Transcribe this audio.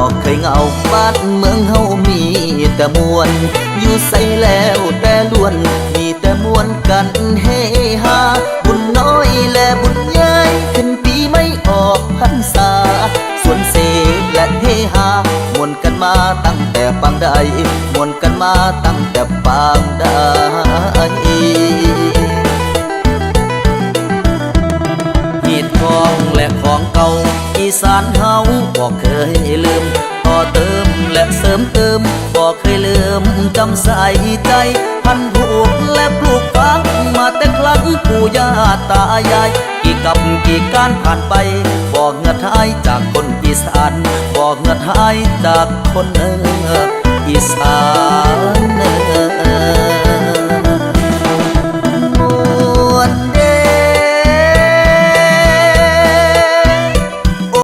ບໍ່ເຄີຍເຫງົາ ບ້ານເມືອງເຮົາມີແຕ່ມ່ວນ ຢູ່ໃສແລ້ວແຕ່ລ້ວນ ມີແຕ່ມ່ວນກັນເຮຮາ ບຸນນ້ອຍແລະບຸນໃຫຍ່ ຂຶ້ນປີໃໝ່ອອກພັນສາ ຊວນເສແລະເຮຮາ ມ່ວນກັນມາຕັ້ງແຕ່ປາງໃດ ມ່ວນກັນມາຕັ້ງແຕ່ປາງໃດ. ຮີດຄອງແລະຂອງເກົ່າ ອີສານເຮົາບໍ່ເຄີຍລືມ ຕໍ່ເຕີມແລະເສີມເຕີມ ບໍ່ເຄີຍລືມຈຳໃສ່ໃຈ ພັນຜູກແລະປູກຝັງ ມາແຕ່ຄັ້ງປູ່ຍ່າຕາຍາຍ ກີ່ກັບກີ່ການຜ່ານໄປ ບໍ່ເຫືອດຫາຍຈາກຄົນອີສານ ບໍ່ເຫືອດຫາຍຈາກຄົນອີສານ.